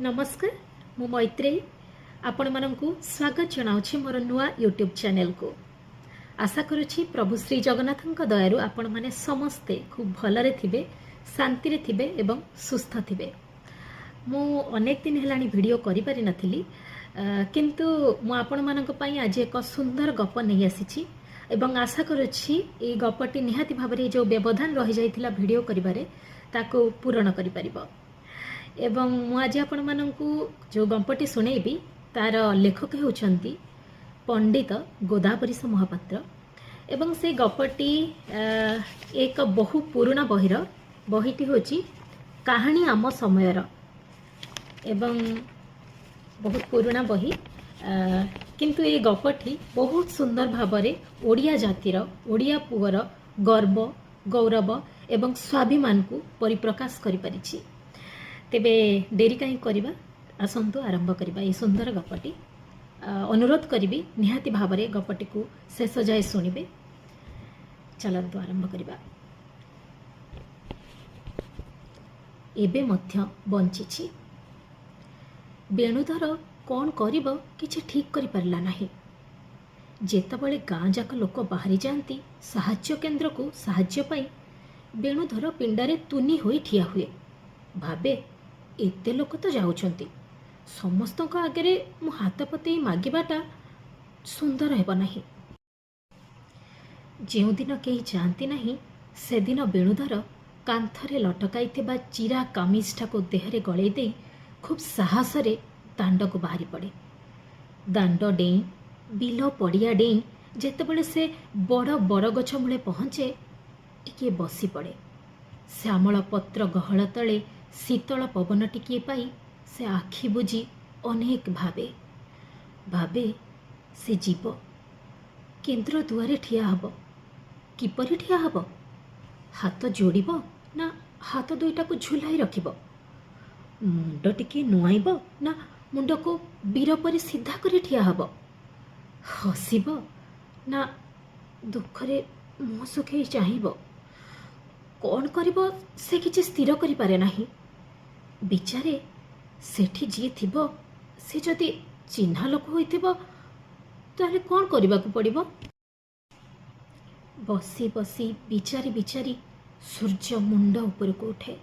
ନମସ୍କାର, ମୁଁ ମୈତ୍ରେୟୀ ଆପଣମାନଙ୍କୁ ସ୍ୱାଗତ ଜଣାଉଛି ମୋର ନୂଆ ୟୁଟ୍ୟୁବ୍ ଚ୍ୟାନେଲକୁ। ଆଶା କରୁଛି ପ୍ରଭୁ ଶ୍ରୀ ଜଗନ୍ନାଥଙ୍କ ଦୟାରୁ ଆପଣମାନେ ସମସ୍ତେ ଖୁବ୍ ଭଲରେ ଥିବେ, ଶାନ୍ତିରେ ଥିବେ ଏବଂ ସୁସ୍ଥ ଥିବେ। ମୁଁ ଅନେକ ଦିନ ହେଲାଣି ଭିଡ଼ିଓ କରିପାରିନଥିଲି, କିନ୍ତୁ ମୁଁ ଆପଣମାନଙ୍କ ପାଇଁ ଆଜି ଏକ ସୁନ୍ଦର ଗପ ନେଇ ଆସିଛି ଏବଂ ଆଶା କରୁଛି ଏଇ ଗପଟି ନିହାତି ଭାବରେ ଯେଉଁ ବ୍ୟବଧାନ ରହିଯାଇଥିଲା ଭିଡ଼ିଓ କରିବାରେ, ତାକୁ ପୂରଣ କରିପାରିବ। ଏବଂ ମୁଁ ଆଜି ଆପଣମାନଙ୍କୁ ଯେଉଁ ଗପଟି ଶୁଣେଇବି, ତାର ଲେଖକ ହେଉଛନ୍ତି ପଣ୍ଡିତ ଗୋଦାବରୀଶ ମହାପାତ୍ର ଏବଂ ସେ ଗପଟି ଏକ ବହୁ ପୁରୁଣା ବହିର। ବହିଟି ହେଉଛି କାହାଣୀ ଆମ ସମୟର ଏବଂ ବହୁତ ପୁରୁଣା ବହି, କିନ୍ତୁ ଏ ଗପଟି ବହୁତ ସୁନ୍ଦର ଭାବରେ ଓଡ଼ିଆ ଜାତିର, ଓଡ଼ିଆ ପୁଅର ଗର୍ବ, ଗୌରବ ଏବଂ ସ୍ୱାଭିମାନକୁ ପରିପ୍ରକାଶ କରିପାରିଛି। ତେବେ ଡେରି କାହିଁ କରିବା? ଆସନ୍ତୁ ଆରମ୍ଭ କରିବା ଏହି ସୁନ୍ଦର ଗପଟି। ଅନୁରୋଧ କରିବି, ନିହାତି ଭାବରେ ଗପଟିକୁ ଶେଷ ଯାଏ ଶୁଣିବେ। ଚାଲନ୍ତୁ ଆରମ୍ଭ କରିବା। ଏବେ ମଧ୍ୟ ବଞ୍ଚିଛି। ବେଣୁଧର କ'ଣ କରିବ କିଛି ଠିକ୍ କରିପାରିଲା ନାହିଁ। ଯେତେବେଳେ ଗାଁ ଯାକ ଲୋକ ବାହାରି ଯାଆନ୍ତି ସାହାଯ୍ୟ କେନ୍ଦ୍ରକୁ ସାହାଯ୍ୟ ପାଇଁ, ବେଣୁଧର ପିଣ୍ଡାରେ ତୁନି ହୋଇ ଠିଆ ହୁଏ। ଭାବେ, ଏତେ ଲୋକ ତ ଯାଉଛନ୍ତି, ସମସ୍ତଙ୍କ ଆଗରେ ମୁଁ ହାତ ପତେଇ ମାଗିବାଟା ସୁନ୍ଦର ହେବ ନାହିଁ। ଯେଉଁଦିନ କେହି ଯାଆନ୍ତି ନାହିଁ, ସେଦିନ ବେଣୁଧର କାନ୍ଥରେ ଲଟକାଇଥିବା ଚିରା କାମିଜଟାକୁ ଦେହରେ ଗଳେଇ ଦେଇ ଖୁବ୍ ସାହସରେ ଦାଣ୍ଡକୁ ବାହାରି ପଡ଼େ। ଦାଣ୍ଡ ଡେଇଁ, ବିଲ ପଡ଼ିଆ ଡେଇଁ ଯେତେବେଳେ ସେ ବଡ଼ ବରଗଛ ମୂଳେ ପହଞ୍ଚେ, ଟିକିଏ ବସି ପଡ଼େ। ଶ୍ୟାମଳ ପତ୍ର ଗହଳ ତଳେ ଶୀତଳ ପବନ ଟିକିଏ ପାଇ ସେ ଆଖି ବୁଜି ଅନେକ ଭାବେ। ଭାବେ, ସେ ଯିବ, କେନ୍ଦ୍ର ଦୁଆରେ ଠିଆ ହେବ। କିପରି ଠିଆ ହେବ? ହାତ ଯୋଡ଼ିବ ନା ହାତ ଦୁଇଟାକୁ ଝୁଲାଇ ରଖିବ? ମୁଣ୍ଡ ଟିକିଏ ନୁଆଁଇବ ନା ମୁଣ୍ଡକୁ ବୀର ପରି ସିଧା କରି ଠିଆ ହେବ? ହସିବ ନା ଦୁଃଖରେ ମୁହଁ ଶୁଖେଇ ଚାହିଁବ? କ'ଣ କରିବ ସେ କିଛି ସ୍ଥିର କରିପାରେ ନାହିଁ। ବିଚାରେ, ସେଠି ଯିଏ ଥିବ ସେ ଯଦି ଚିହ୍ନା ଲୋକ ହୋଇଥିବ, ତାହେଲେ କ'ଣ କରିବାକୁ ପଡ଼ିବ? ବସି ବସି ବିଚାରି ବିଚାରି ସୂର୍ଯ୍ୟ ମୁଣ୍ଡ ଉପରକୁ ଉଠେ।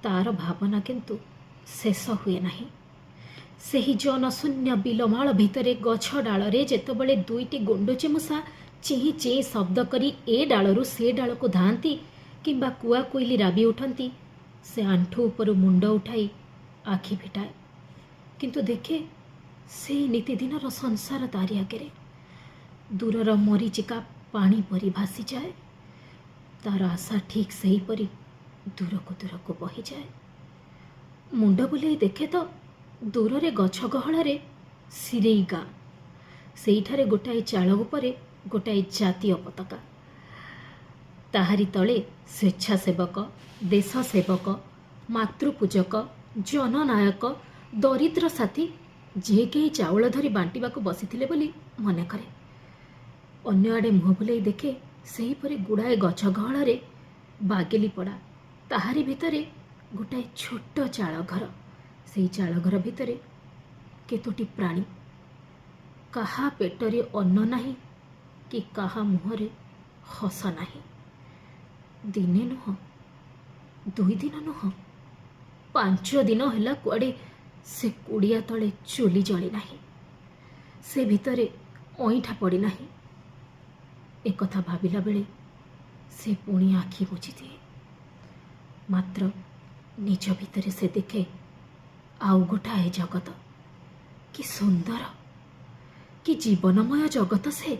ତାର ଭାବନା କିନ୍ତୁ ଶେଷ ହୁଏ ନାହିଁ। ସେହି ଜନଶୂନ୍ୟ ବିଲମାଳ ଭିତରେ ଗଛ ଡାଳରେ ଯେତେବେଳେ ଦୁଇଟି ଗୁଣ୍ଡୁଚି ମୂଷା ଚିଁ ଚିଁ ଶବ୍ଦ କରି ଏ ଡାଳରୁ ସେ ଡାଳକୁ ଧାଆନ୍ତି କିମ୍ବା କୁଆ କୋଇଲି ରାବି ଉଠନ୍ତି, ସେ ଆଣ୍ଠୁ ଉପରୁ ମୁଣ୍ଡ ଉଠାଇ ଆଖି ଫିଟାଏ। କିନ୍ତୁ ଦେଖେ, ସେଇ ନିତିଦିନର ସଂସାର ତାରି ଆଗରେ ଦୂରର ମରିଚିକା ପାଣି ପରି ଭାସିଯାଏ। ତାର ଆଶା ଠିକ୍ ସେହିପରି ଦୂରକୁ ଦୂରକୁ ବହିଯାଏ। ମୁଣ୍ଡ ବୁଲେଇ ଦେଖେ ତ ଦୂରରେ ଗଛ ଗହଳରେ ସିରେଇ ଗାଁ। ସେଇଠାରେ ଗୋଟାଏ ଚାଳ ଉପରେ ଗୋଟାଏ ଜାତୀୟ ପତାକା। ତାହାରି ତଳେ ସ୍ୱେଚ୍ଛାସେବକ, ଦେଶ ସେବକ, ମାତୃପୂଜକ, ଜନନାୟକ, ଦରିଦ୍ର ସାଥୀ ଯିଏ କେହି ଚାଉଳ ଧରି ବାଣ୍ଟିବାକୁ ବସିଥିଲେ ବୋଲି ମନେକରେ। ଅନ୍ୟ ଆଡ଼େ ମୁହଁ ବୁଲେଇ ଦେଖେ, ସେହିପରି ଗୁଡ଼ାଏ ଗଛ ଗହଳରେ ବାଗେଲି ପଡ଼ା। ତାହାରି ଭିତରେ ଗୋଟାଏ ଛୋଟ ଚାଳ ଘର। ସେଇ ଚାଳ ଘର ଭିତରେ କେତୋଟି ପ୍ରାଣୀ। କାହା ପେଟରେ ଅନ୍ନ ନାହିଁ କି କାହା ମୁହଁରେ ହସ ନାହିଁ। ଦିନେ ନୁହଁ, 2 ଦିନ ନୁହଁ, 5 ଦିନ ହେଲା କୁଆଡ଼େ ସେ କୁଡ଼ିଆ ତଳେ ଚୁଲି ଜଳି ନାହିଁ, ସେ ଭିତରେ ଅଇଁଠା ପଡ଼ିନାହିଁ। ଏକଥା ଭାବିଲା ବେଳେ ସେ ପୁଣି ଆଖି ବୁଜିଦିଏ। ମାତ୍ର ନିଜ ଭିତରେ ସେ ଦେଖେ ଆଉ ଗୋଟାଏ ଜଗତ। କି ସୁନ୍ଦର, କି ଜୀବନମୟ ଜଗତ ସେ!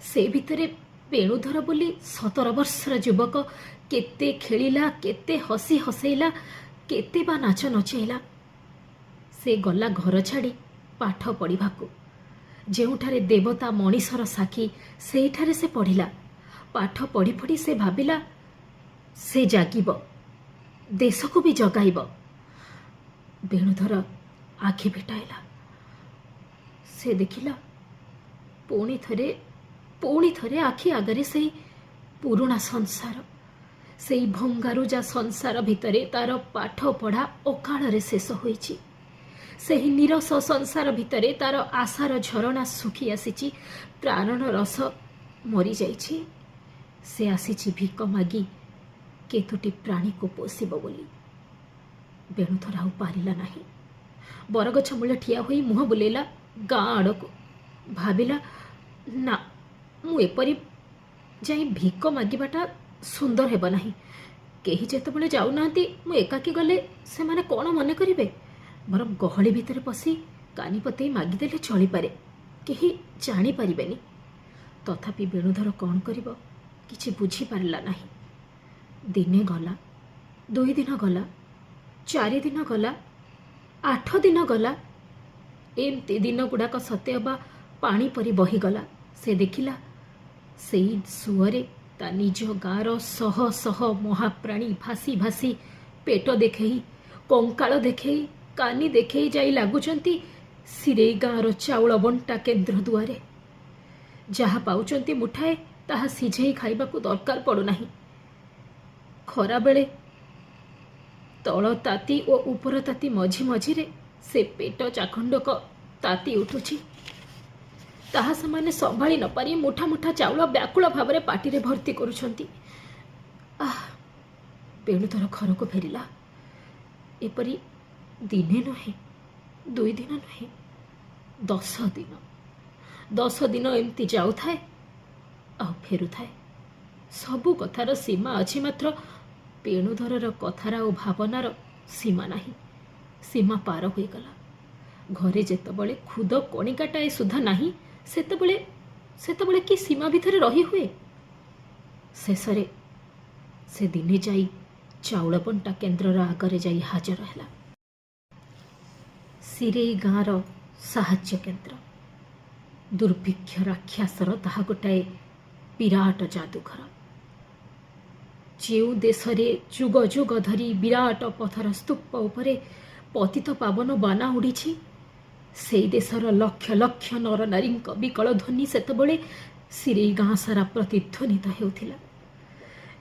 ସେ ଭିତରେ ବେଣୁଧର ବୋଲି 17 ବର୍ଷର ଯୁବକ କେତେ ଖେଳିଲା, କେତେ ହସି ହସେଇଲା, କେତେ ବା ନାଚ ନଚେଇଲା। ସେ ଗଲା ଘର ଛାଡ଼ି ପାଠ ପଢ଼ିବାକୁ। ଯେଉଁଠାରେ ଦେବତା ମଣିଷର ସାକ୍ଷୀ, ସେଇଠାରେ ସେ ପଢ଼ିଲା। ପାଠ ପଢ଼ି ପଢ଼ି ସେ ଭାବିଲା, ସେ ଜାଗିବ, ଦେଶକୁ ବି ଜଗାଇବ। ବେଣୁଧର ଆଖି ଫିଟାଇଲା। ସେ ଦେଖିଲା, ପୁଣି ଥରେ, ପୁଣି ଥରେ ଆଖି ଆଗରେ ସେଇ ପୁରୁଣା ସଂସାର, ସେଇ ଭଙ୍ଗାରୁଜା ସଂସାର ଭିତରେ ତାର ପାଠ ପଢ଼ା ଅକାଳରେ ଶେଷ ହୋଇଛି। ସେହି ନିରସ ସଂସାର ଭିତରେ ତାର ଆଶାର ଝରଣା ଶୁଖି ଆସିଛି, ପ୍ରାଣର ରସ ମରିଯାଇଛି। ସେ ଆସିଛି ଭିକ ମାଗି କେତୋଟି ପ୍ରାଣୀକୁ ପୋଷିବ ବୋଲି। ବେଣୁଧର ଆଉ ପାରିଲା ନାହିଁ। ବରଗଛ ମୂଳେ ଠିଆ ହୋଇ ମୁହଁ ବୁଲେଇଲା ଗାଁ ଆଡ଼କୁ। ଭାବିଲା, ନା, ମୁଁ ଏପରି ଯାଇ ଭିକ ମାଗିବାଟା ସୁନ୍ଦର ହେବ ନାହିଁ। କେହି ଯେତେବେଳେ ଯାଉନାହାନ୍ତି, ମୁଁ ଏକାକୀ ଗଲେ ସେମାନେ କ'ଣ ମନେ କରିବେ? ବରଂ ଗହଳି ଭିତରେ ପଶି କାନି ପତେଇ ମାଗିଦେଲେ ଚଳିପାରେ, କେହି ଜାଣିପାରିବେନି। ତଥାପି ବେଣୁଧର କ'ଣ କରିବ କିଛି ବୁଝିପାରିଲା ନାହିଁ। ଦିନେ ଗଲା, 2 ଦିନ ଗଲା, 4 ଦିନ ଗଲା, 8 ଦିନ ଗଲା। ଏମିତି ଦିନ ଗୁଡ଼ାକ ସତେ ଅବା ପାଣି ପରି ବହିଗଲା। ସେ ଦେଖିଲା, ସେଇ ସୁଅରେ ତା ନିଜ ଗାଁର ଶହ ଶହ ମହାପ୍ରାଣୀ ଭାସି ଭାସି ପେଟ ଦେଖେଇ, କଙ୍କାଳ ଦେଖେଇ, କାନି ଦେଖେଇ ଯାଇ ଲାଗୁଛନ୍ତି ସିରେଇ ଗାଁର ଚାଉଳ ବଣ୍ଟା କେନ୍ଦ୍ର ଦୁଆରେ। ଯାହା ପାଉଛନ୍ତି ମୁଠାଏ, ତାହା ସିଝେଇ ଖାଇବାକୁ ଦରକାର ପଡ଼ୁନାହିଁ। ଖରାବେଳେ ତଳ ତାତି ଓ ଉପର ତାତି ମଝି ମଝିରେ ସେ ପେଟ ଚାଖଣ୍ଡକ ତାତି ଉଠୁଛି। ତାହା ସେମାନେ ସମ୍ଭାଳି ନପାରି ମୁଠା ମୁଠା ଚାଉଳ ବ୍ୟାକୁଳ ଭାବରେ ପାଟିରେ ଭର୍ତ୍ତି କରୁଛନ୍ତି। ଆଃ, ବେଣୁଧର ଘରକୁ ଫେରିଲା। ଏପରି ଦିନେ ନୁହେଁ, 2 ଦିନ ନୁହେଁ, 10 ଦିନ, 10 ଦିନ ଏମିତି ଯାଉଥାଏ ଆଉ ଫେରୁଥାଏ। ସବୁ କଥାର ସୀମା ଅଛି, ମାତ୍ର ବେଣୁଧରର କଥାର ଆଉ ଭାବନାର ସୀମା ନାହିଁ। ସୀମା ପାର ହୋଇଗଲା। ଘରେ ଯେତେବେଳେ ଖୁଦ କଣିକାଟାଏ ସୁଦ୍ଧା ନାହିଁ, ସେତେବେଳେ କି ସୀମା ଭିତରେ ରହି ହୁଏ? ଶେଷରେ ସେ ଦିନେ ଯାଇ ଚାଉଳ ବଣ୍ଟା କେନ୍ଦ୍ରର ଆଗରେ ଯାଇ ହାଜର ହେଲା। ସିରେଇ ଗାଁର ସାହାଯ୍ୟ କେନ୍ଦ୍ର, ଦୁର୍ଭିକ୍ଷ ରାକ୍ଷସର ତାହା ଗୋଟାଏ ବିରାଟ ଯାଦୁଘର। ଯେଉଁ ଦେଶରେ ଯୁଗ ଯୁଗ ଧରି ବିରାଟ ପଥର ସ୍ତୂପ ଉପରେ ପତିତ ପାବନ ବାନା ଉଡ଼ିଛି, ସେଇ ଦେଶର ଲକ୍ଷ ଲକ୍ଷ ନରନାରୀଙ୍କ ବିକଳ ଧ୍ୱନି ସେତେବେଳେ ସିରେଇ ଗାଁ ସାରା ପ୍ରତିଧ୍ୱନିତ ହେଉଥିଲା।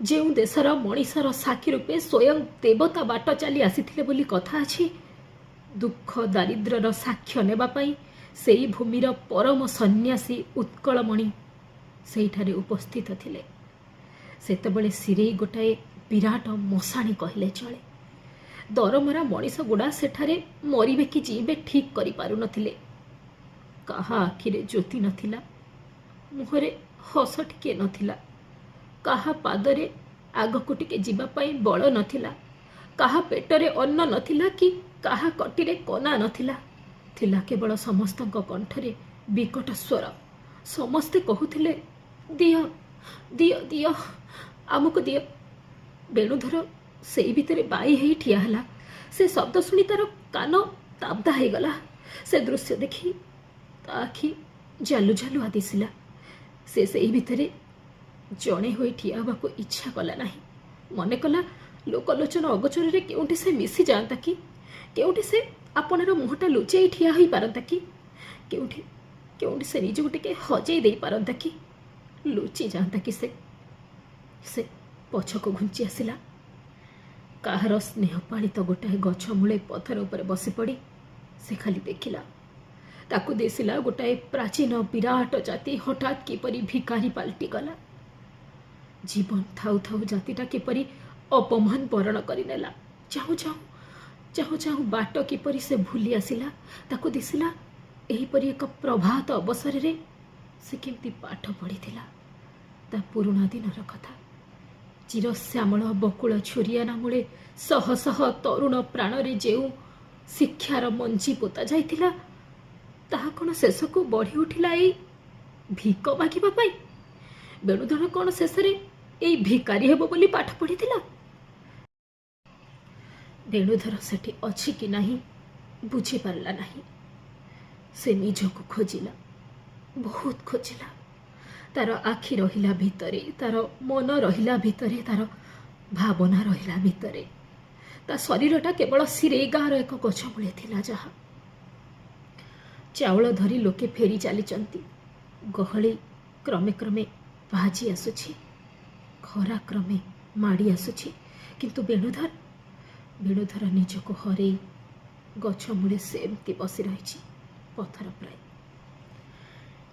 ଯେଉଁ ଦେଶର ମଣିଷର ସାକ୍ଷୀ ରୂପେ ସ୍ୱୟଂ ଦେବତା ବାଟ ଚାଲି ଆସିଥିଲେ ବୋଲି କଥା ଅଛି, ଦୁଃଖ ଦାରିଦ୍ର୍ୟର ସାକ୍ଷ୍ୟ ନେବା ପାଇଁ ସେଇ ଭୂମିର ପରମ ସନ୍ନ୍ୟାସୀ ଉତ୍କଳମଣି ସେଇଠାରେ ଉପସ୍ଥିତ ଥିଲେ। ସେତେବେଳେ ସିରେଇ ଗୋଟାଏ ବିରାଟ ମଶାଣି କହିଲେ ଚଳେ। ଦରମରା ମଣିଷ ଗୁଡ଼ା ସେଠାରେ ମରିବେ କି ଜିଇଁବେ ଠିକ୍ କରିପାରୁନଥିଲେ। କାହା ଆଖିରେ ଜ୍ୟୋତି ନଥିଲା, ମୁହଁରେ ହସ ଟିକିଏ ନଥିଲା, କାହା ପାଦରେ ଆଗକୁ ଟିକେ ଯିବା ପାଇଁ ବଳ ନଥିଲା, କାହା ପେଟରେ ଅନ୍ନ ନଥିଲା କି କାହା କଟିରେ କନା ନଥିଲା। ଥିଲା କେବଳ ସମସ୍ତଙ୍କ କଣ୍ଠରେ ବିକଟ ସ୍ୱର। ସମସ୍ତେ କହୁଥିଲେ, "ଦିଅ, ଦିଅ, ଦିଅ, ଆମକୁ ଦିଅ।" ବେଣୁଧର ସେଇ ଭିତରେ ବାଇ ହେଇ ଠିଆ ହେଲା। ସେ ଶବ୍ଦ ଶୁଣି ତାର କାନ ତାବଦା ହେଇଗଲା। ସେ ଦୃଶ୍ୟ ଦେଖି ତା ଆଖି ଜାଲୁ ଜାଲୁଆ ଦିଶିଲା। ସେ ସେଇ ଭିତରେ ଜଣେ ହୋଇ ଠିଆ ହେବାକୁ ଇଚ୍ଛା କଲା ନାହିଁ। ମନେ କଲା, ଲୋକଲୋଚନ ଅଗୋଚରରେ କେଉଁଠି ସେ ମିଶି ଯାଆନ୍ତା କି? କେଉଁଠି ସେ ଆପଣାର ମୁହଁଟା ଲୁଚେଇ ଠିଆ ହୋଇପାରନ୍ତା କି? କେଉଁଠି କେଉଁଠି ସେ ନିଜକୁ ଟିକେ ହଜେଇ ଦେଇପାରନ୍ତା କି? ଲୁଚି ଯାଆନ୍ତା କି ସେ? ସେ ପଛକୁ ଘୁଞ୍ଚି ଆସିଲା। କାହାର ସ୍ନେହ ପାଳିତ ଗୋଟାଏ ଗଛ ମୂଳେ ପଥର ଉପରେ ବସି ପଡ଼ି ସେ ଖାଲି ଦେଖିଲା। ତାକୁ ଦିଶିଲା, ଗୋଟାଏ ପ୍ରାଚୀନ ବିରାଟ ଜାତି ହଠାତ୍ କିପରି ଭିକାରୀ ପାଲଟିଗଲା। ଜୀବନ ଥାଉ ଥାଉ ଜାତିଟା କିପରି ଅପମାନ ବରଣ କରିନେଲା। ଚାହୁଁ ଚାହୁଁ, ଚାହୁଁ ଚାହୁଁ ବାଟ କିପରି ସେ ଭୁଲି ଆସିଲା। ତାକୁ ଦିଶିଲା, ଏହିପରି ଏକ ପ୍ରଭାତ ଅବସରରେ ସେ କେମିତି ପାଠ ପଢ଼ିଥିଲା, ତା ପୁରୁଣା ଦିନର କଥା। ଚିରଶ୍ୟାମଳ ବକୁଳ ଛୁରିଆନା ମୂଳେ ଶହ ଶହ ତରୁଣ ପ୍ରାଣରେ ଯେଉଁ ଶିକ୍ଷାର ମଞ୍ଜି ପୋତା ଯାଇଥିଲା, ତାହା କ'ଣ ଶେଷକୁ ବଢ଼ି ଉଠିଲା ଏଇ ଭିକ ମାଗିବା ପାଇଁ? ବେଣୁଧର କ'ଣ ଶେଷରେ ଏଇ ଭିକାରୀ ହେବ ବୋଲି ପାଠ ପଢ଼ିଥିଲା? ବେଣୁଧର ସେଠି ଅଛି କି ନାହିଁ ବୁଝିପାରିଲା ନାହିଁ। ସେ ନିଜକୁ ଖୋଜିଲା, ବହୁତ ଖୋଜିଲା। ତାର ଆଖି ରହିଲା ଭିତରେ, ତାର ମନ ରହିଲା ଭିତରେ, ତାର ଭାବନା ରହିଲା ଭିତରେ। ତା ଶରୀରଟା କେବଳ ସିରେଇ ଗାଁର ଏକ ଗଛ ମୂଳେ ଥିଲା ଯାହା। ଚାଉଳ ଧରି ଲୋକେ ଫେରି ଚାଲିଛନ୍ତି। ଗହଳି କ୍ରମେ କ୍ରମେ ଭାଜି ଆସୁଛି। ଖରା କ୍ରମେ ମାଡ଼ି ଆସୁଛି, କିନ୍ତୁ ବେଣୁଧର, ବେଣୁଧର ନିଜକୁ ହରେଇ ଗଛ ମୂଳେ ସେମିତି ବସି ରହିଛି ପଥର ପ୍ରାୟ।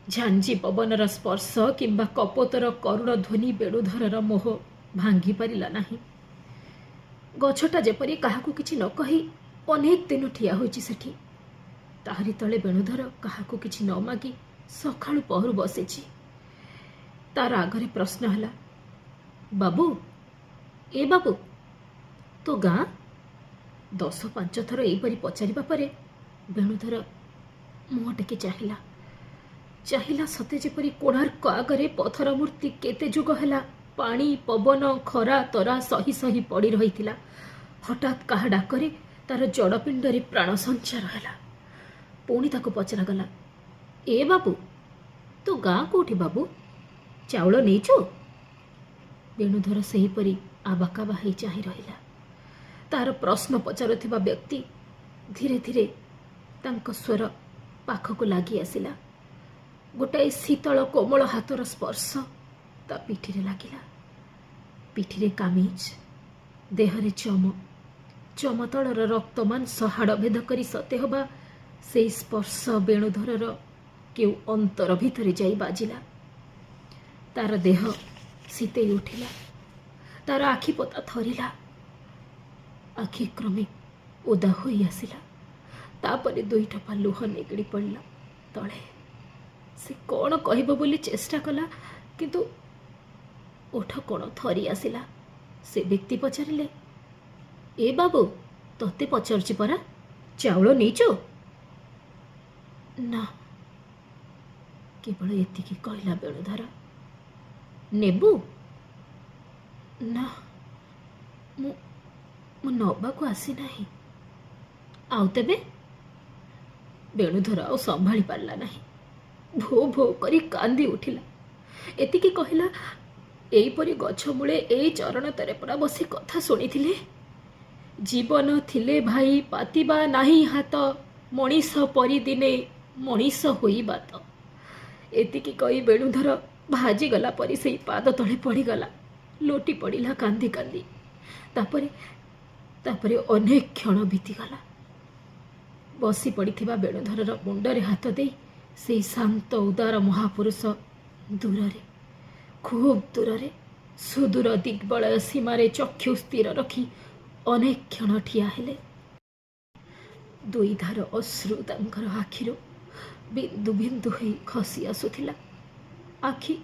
ଝାଞ୍ଜି ପବନର ସ୍ପର୍ଶ କିମ୍ବା କପୋତର କରୁଣ ଧ୍ୱନି ବେଣୁଧରର ମୋହ ଭାଙ୍ଗି ପାରିଲା ନାହିଁ। ଗଛଟା ଯେପରି କାହାକୁ କିଛି ନ କହି ଅନେକ ଦିନ ଠିଆ ହୋଇଛି ସେଠି। ତାହାରି ତଳେ ବେଣୁଧର କାହାକୁ କିଛି ନ ମାଗି ସକାଳୁ ପହରୁ ବସିଛି। ତାର ଆଗରେ ପ୍ରଶ୍ନ ହେଲା, "ବାବୁ, ଏ ବାବୁ, ତୋ ଗାଁ?" 10-5 ଥର ଏହିପରି ପଚାରିବା ପରେ ବେଣୁଧର ମୁହଁ ଟେକି ଚାହିଁଲା। ଚାହିଁଲା ସତେ ଯେପରି କୋଣାର୍କ ଆଗରେ ପଥର ମୂର୍ତ୍ତି କେତେ ଯୁଗ ହେଲା ପାଣି, ପବନ, ଖରା, ତରା ସହି ସହି ପଡ଼ି ରହିଥିଲା। ହଠାତ୍ କାହା ଡାକରେ ତାର ଜଡ଼ପିଣ୍ଡରେ ପ୍ରାଣ ସଞ୍ଚାର ହେଲା। ପୁଣି ତାକୁ ପଚରାଗଲା, "ଏ ବାବୁ, ତୋ ଗାଁ କୋଉଠି ବାବୁ? ଚାଉଳ ନେଇଛୁ?" ବେଣୁଧର ସେହିପରି ଆବାକାବା ହେଇ ଚାହିଁ ରହିଲା। ତାର ପ୍ରଶ୍ନ ପଚାରୁଥିବା ବ୍ୟକ୍ତି ଧୀରେ ଧୀରେ ତାଙ୍କ ସ୍ୱର ପାଖକୁ ଲାଗି ଆସିଲା। ଗୋଟାଏ ଶୀତଳ କୋମଳ ହାତର ସ୍ପର୍ଶ ତା ପିଠିରେ ଲାଗିଲା। ପିଠିରେ କାମିଜ, ଦେହରେ ଚମ, ଚମ ତଳର ରକ୍ତ ମାଂସ ହାଡ଼ ଭେଦ କରି ସତେ ହବା ସେଇ ସ୍ପର୍ଶ ବେଣୁଧରର କେଉଁ ଅନ୍ତର ଭିତରେ ଯାଇ ବାଜିଲା। ତାର ଦେହ ଶୀତେଇ ଉଠିଲା। ତାର ଆଖିପତା ଥରିଲା। ଆଖି କ୍ରମେ ଓଦା ହୋଇ ଆସିଲା। ତାପରେ ଦୁଇ ଟୋପା ଲୁହ ନିଗିଡ଼ି ପଡ଼ିଲା ତଳେ। ସେ କ'ଣ କହିବ ବୋଲି ଚେଷ୍ଟା କଲା, କିନ୍ତୁ ଓଠ କ'ଣ ଥରି ଆସିଲା। ସେ ବ୍ୟକ୍ତି ପଚାରିଲେ, "ଏ ବାବୁ, ତତେ ପଚାରୁଛି ପରା, ଚାଉଳ ନେଇଛୁ?" "ନା।" କେବଳ ଏତିକି କହିଲା ବେଣୁଧର। "ନେବୁ?" "ନା, ମୁଁ ନବାକୁ ଆସିନାହିଁ।" "ଆଉ ତେବେ?" ବେଣୁଧର ଆଉ ସମ୍ଭାଳି ପାରିଲା ନାହିଁ। ଭୋ ଭୋ କରି କାନ୍ଦି ଉଠିଲା। ଏତିକି କହିଲା, "ଏଇପରି ଗଛ ମୂଳେ ଏଇ ଚରଣ ତଳେ ପରା ବସି କଥା ଶୁଣିଥିଲି। ଜୀବନ ଥିଲେ ଭାଇ ପାତିବା ନାହିଁ ହାତ, ମଣିଷ ପରି ଦିନେ ମଣିଷ ହୋଇବା ତ।" ଏତିକି କହି ବେଣୁଧର ଭାଜିଗଲା ପରି ସେଇ ପାଦ ତଳେ ପଡ଼ିଗଲା, ଲୋଟି ପଡ଼ିଲା କାନ୍ଦି କାନ୍ଦି। ତାପରେ ତାପରେ ଅନେକ କ୍ଷଣ ବିତିଗଲା। ବସି ପଡ଼ିଥିବା ବେଣୁଧରର ମୁଣ୍ଡରେ ହାତ ଦେଇ ସେଇ ଶାନ୍ତ ଉଦାର ମହାପୁରୁଷ ଦୂରରେ, ଖୁବ୍ ଦୂରରେ, ସୁଦୂର ଦିଗ୍ବଳୟ ସୀମାରେ ଚକ୍ଷୁ ସ୍ଥିର ରଖି ଅନେକ କ୍ଷଣ ଠିଆ ହେଲେ। ଦୁଇ ଧାର ଅଶ୍ରୁ ତାଙ୍କର ଆଖିରୁ ବିନ୍ଦୁ ବିନ୍ଦୁ ହୋଇ ଖସି ଆସୁଥିଲା। ଆଖି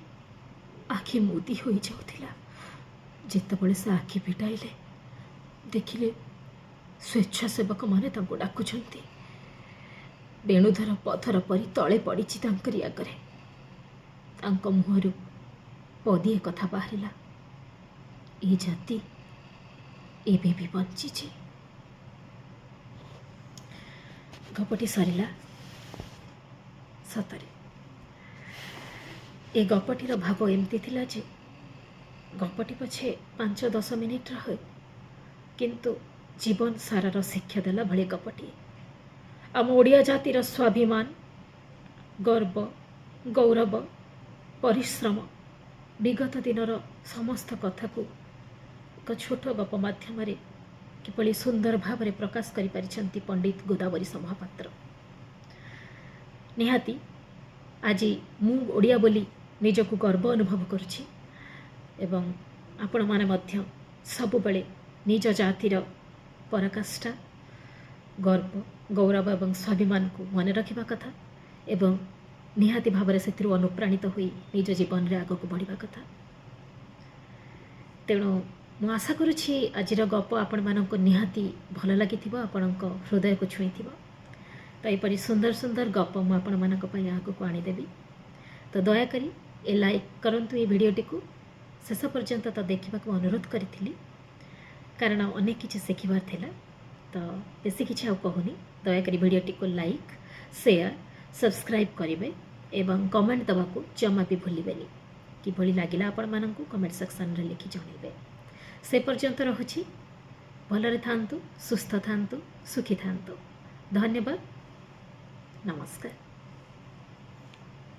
ଆଖି ମୁଦି ହୋଇଯାଉଥିଲା। ଯେତେବେଳେ ସେ ଆଖି ଫିଟାଇଲେ, ଦେଖିଲେ ସ୍ୱେଚ୍ଛାସେବକମାନେ ତାଙ୍କୁ ଡାକୁଛନ୍ତି। ବେଣୁଧର ପଥର ପରି ତଳେ ପଡ଼ିଛି ତାଙ୍କରି ଆଗରେ। ତାଙ୍କ ମୁହଁରୁ ପଦିଏ କଥା ବାହାରିଲା, "ଏ ଜାତି ଏବେ ବି ବଞ୍ଚିଛି।" ଗପଟି ସରିଲା। ସତରେ ଏ ଗପଟିର ଭାବ ଏମିତି ଥିଲା ଯେ ଗପଟି ପଛେ 5-10 ମିନିଟ୍ର ହେଉ, କିନ୍ତୁ ଜୀବନ ସାରାର ଶିକ୍ଷା ଦେଲା ଭଳି ଗପଟିଏ। ଆମ ଓଡ଼ିଆ ଜାତିର ସ୍ୱାଭିମାନ, ଗର୍ବ, ଗୌରବ, ପରିଶ୍ରମ, ବିଗତ ଦିନର ସମସ୍ତ କଥାକୁ ଏକ ଛୋଟ ଗପ ମାଧ୍ୟମରେ କିଭଳି ସୁନ୍ଦର ଭାବରେ ପ୍ରକାଶ କରିପାରିଛନ୍ତି ପଣ୍ଡିତ ଗୋଦାବରୀଶ ମହାପାତ୍ର। ନିହାତି ଆଜି ମୁଁ ଓଡ଼ିଆ ବୋଲି ନିଜକୁ ଗର୍ବ ଅନୁଭବ କରୁଛି ଏବଂ ଆପଣମାନେ ମଧ୍ୟ ସବୁବେଳେ ନିଜ ଜାତିର ପରାକାଷ୍ଠା, ଗର୍ବ, ଗୌରବ ଏବଂ ସ୍ୱାଭିମାନକୁ ମନେ ରଖିବା କଥା ଏବଂ ନିହାତି ଭାବରେ ସେଥିରୁ ଅନୁପ୍ରାଣିତ ହୋଇ ନିଜ ଜୀବନରେ ଆଗକୁ ବଢ଼ିବା କଥା। ତେଣୁ ମୁଁ ଆଶା କରୁଛି ଆଜିର ଗପ ଆପଣମାନଙ୍କୁ ନିହାତି ଭଲ ଲାଗିଥିବ, ଆପଣଙ୍କ ହୃଦୟକୁ ଛୁଇଁଥିବ। ତ ଏପରି ସୁନ୍ଦର ସୁନ୍ଦର ଗପ ମୁଁ ଆପଣମାନଙ୍କ ପାଇଁ ଆଗକୁ ଆଣିଦେବି। ତ ଦୟାକରି ଏ ଲାଇକ୍ କରନ୍ତୁ ଏ ଭିଡ଼ିଓଟିକୁ। ଶେଷ ପର୍ଯ୍ୟନ୍ତ ତ ଦେଖିବାକୁ ଅନୁରୋଧ କରିଥିଲି, କାରଣ ଅନେକ କିଛି ଶିଖିବାର ଥିଲା। ତ ବେଶୀ କିଛି ଆଉ କହୁନି। ଦୟାକରି ଭିଡ଼ିଓଟିକୁ ଲାଇକ୍, ସେୟାର, ସବସ୍କ୍ରାଇବ୍ କରିବେ ଏବଂ କମେଣ୍ଟ ଦେବାକୁ ଜମା ବି ଭୁଲିବେନି। କିଭଳି ଲାଗିଲା ଆପଣମାନଙ୍କୁ କମେଣ୍ଟ ସେକ୍ସନରେ ଲେଖି ଜଣାଇବେ। ସେ ପର୍ଯ୍ୟନ୍ତ ରହୁଛି। ଭଲରେ ଥାନ୍ତୁ, ସୁସ୍ଥ ଥାନ୍ତୁ, ସୁଖୀ ଥାନ୍ତୁ। ଧନ୍ୟବାଦ, ନମସ୍କାର।